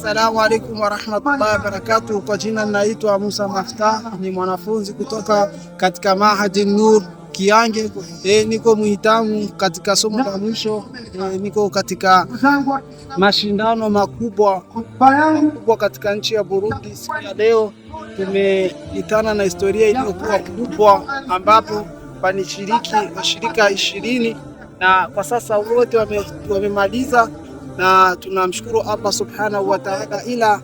Assalamu alaikum warahmatullahi wabarakatuh. Kwa jina ninaitwa Musa Maftah, ni mwanafunzi kutoka katika Mahadi Nur Kiange. Niko muhitamu katika somo la mwisho. Niko katika mashindano makubwa makubwa katika nchi ya Burundi. Siku ya leo tumeitana na historia iliyokuwa kubwa, ambapo panishiriki washirika 20 na kwa sasa wote wamemaliza na tunamshukuru Allah subhanahu wa ta'ala, ila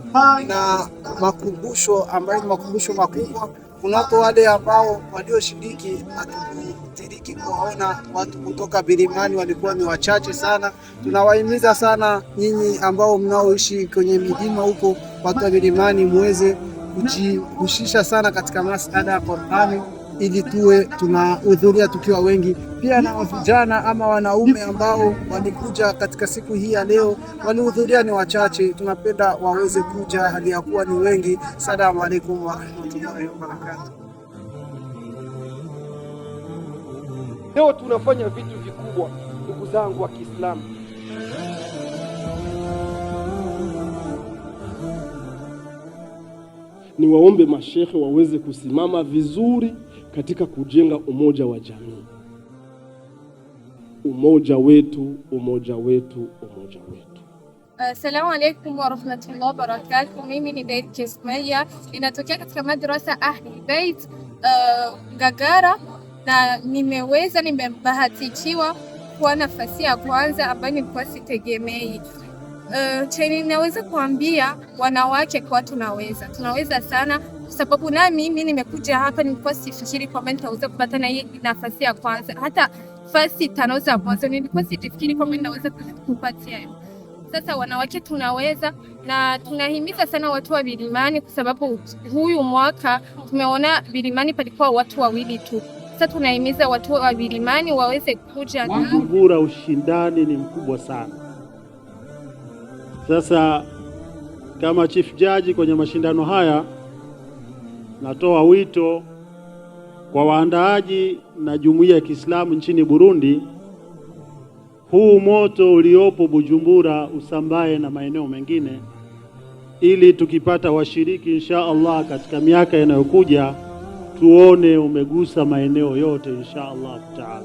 na makumbusho ambayo ni makumbusho makubwa kunako wale ambao walioshiriki, hatukudiriki kuwaona watu kutoka milimani, walikuwa ni wachache sana. Tunawahimiza sana nyinyi ambao mnaoishi kwenye milima huko, watu wa milimani, muweze kujihusisha sana katika masala ya Qur'ani ili tuwe tunahudhuria tukiwa wengi. Pia na vijana ama wanaume ambao walikuja katika siku hii ya leo, walihudhuria ni wachache, tunapenda waweze kuja hali ya kuwa ni wengi. Salamu alaikum warahmatullahi wabarakatuh. Leo tunafanya vitu vikubwa, ndugu zangu wa Kiislamu. Niwaombe mashehe waweze kusimama vizuri katika kujenga umoja wa jamii. Umoja wetu, umoja wetu, umoja wetu. Assalamu alaikum warahmatullahi wabarakatuh. Mimi ni Bait Kismaya, inatokea katika madrasa Ahli Bait Ngagara, na nimebahatikiwa kuwa nafasi ya kwanza ambayo nilikuwa sitegemei. Chenye naweza kuambia wanawake kwa tunaweza sana, kwa sababu na mimi nimekuja hapa nilikuwa sifikiri kwamba nitaweza kupata na hii nafasi ya kwanza, hata fasi tano za mwanzo nilikuwa sifikiri kwamba ninaweza kupatia. Sasa wanawake tunaweza, na tunahimiza sana watu wa vilimani, kwa sababu huyu mwaka tumeona vilimani palikuwa watu wawili tu. Sasa tunahimiza watu wa vilimani waweze kuja. Bujumbura ushindani ni mkubwa sana. Sasa kama chief judge kwenye mashindano haya, natoa wito kwa waandaaji na jumuiya ya Kiislamu nchini Burundi, huu moto uliopo Bujumbura usambae na maeneo mengine, ili tukipata washiriki insha Allah katika miaka inayokuja tuone umegusa maeneo yote insha Allah taala.